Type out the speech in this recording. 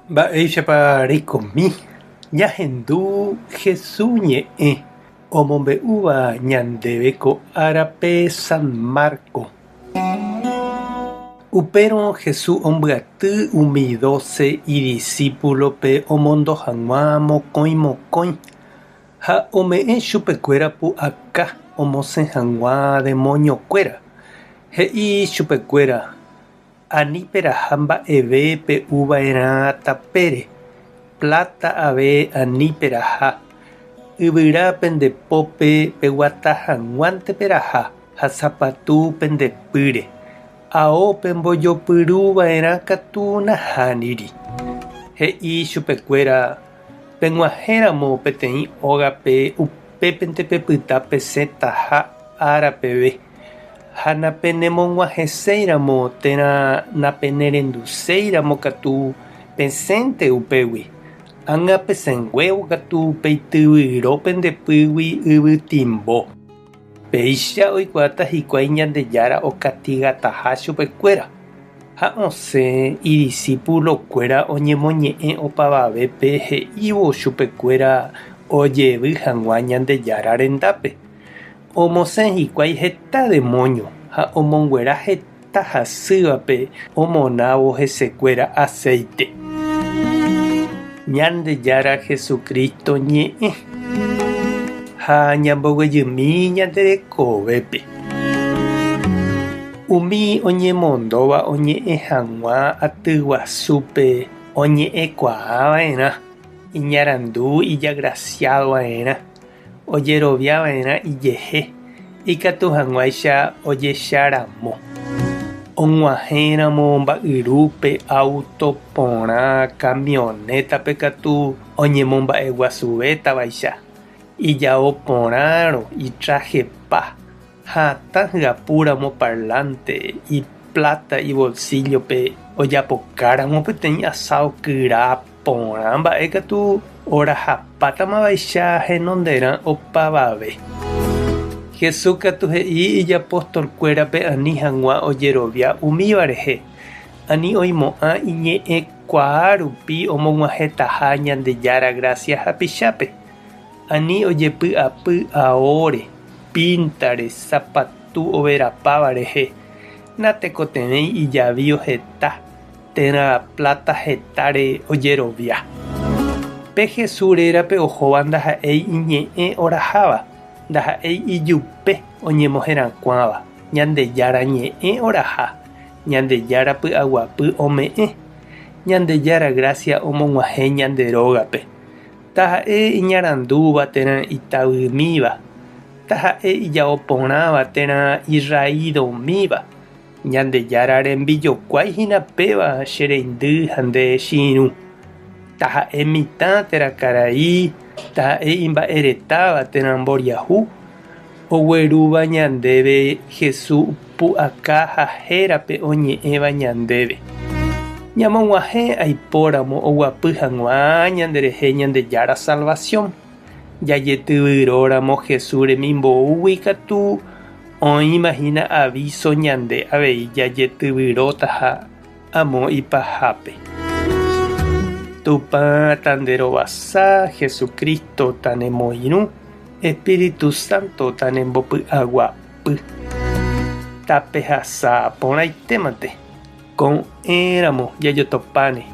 Mba'éichapa reikomi ñahendu Jesús ñe'ẽ omombe'úva ñandéve ko árape San Marco. Upérõ Jesús ombyaty umi dóse idisípulope omondo hag̃ua mokõi mokõi, ha ome'ẽ chupekuéra pu'aka omosẽ hag̃ua demoniokuéra. He'i chupekuéra, Ani peraha mba'eve pe'u va'erã tapére, pláta ave ani peraha, yvyra pende pópe peguata hag̃uánte peraha ha sapatu pende pýre, ao pembojopyru va'erã katu nahániri. He'i chupekuéra, Peg̃uahẽramo peteĩ ógape upépente pepyta pesẽtaha ára peve. Ha napenemog̃uahẽséiramo térã napenerenduséiramo katu pesẽnte upégui. Ág̃a pesẽnguévo katu peityvyro pende pýgui yvytimbo. Péicha oikuaáta hikuái Ñandejára okatigataha chupekuéra. Ha osẽ idisípulokuéra oñemoñe'ẽ opavavépe he'ívo chupekuéra ojevy hag̃ua Ñandejára rendápe. Omosẽ hikuái heta demóño ha omonguera heta hasývape omonávo hesekuéra aséite. Ñandejára Jesucristo ñe'ẽ ha ñamboguejymi ñande rekovépe. Umi oñemondóva oñe'ẽ hag̃ua aty guasúpe oñe'ẽkuaa va'erã, iñarandu ijagrasiado va'erã. Ojerovia va'erã ijehe ikatu hag̃uáicha ojecharamo. Og̃uahẽramo mba'yrúpe áuto porã kamionétape katu oñemomba'eguasuvétavaicha, ijao porãrõ, itrajepa, hatã hyapúramo parlánte, ipláta ivolsíllope ojapokáramo peteĩ asáo kyra Porã mba'e katu orahapátama vaicha henonderã opavave. Jesús katu he'i ijapostolkuérape ani hag̃ua ojerovia umíva rehe, ani oimo'ã iñe'ẽkuaa rupi omog̃uahẽtaha Ñandejára grásia hapichápe, ani ojepy'apy aóre, píntare, sapatu overapáva rehe, natekotevẽi ijavío heta. Térã pláta hetáre ojerovia. Pe Jesús rérape ohóva ndaha'éi iñe'ẽ oraháva, ndaha'éi ijupe oñemoherakuãva, Ñandejára ñe'ẽ oraha, Ñandejára py'aguapy ome'ẽ, Ñandejára grásia omog̃uahẽ ñande rógape. Taha'e iñarandúva térã itavymíva, taha'e ijao porãva térã irraídomíva, Ñandejára rembijokuái hína péva che reindy ha nde che irũ. Taha'e mitã térã karai, taha'e imba'eretáva térã mboriahu, oguerúva ñandéve Jesús pu'aka ha hérape oñe'ẽva ñandéve. Ñamog̃uahẽ aipóramo oguapy hag̃ua ñanderehe Ñandejára salvasión. Jajetyvyróramo Jesús remimboúgui katu Oĩma hína avíso ñande avei jajetyvyrótaha amo ipahápe. Tupã tanderovasa, Jesucristo tanemoirũ, Espíritu Santo tanembopy'aguapy. Tapehasa porãitémante, ko'ẽramo jajotopáne.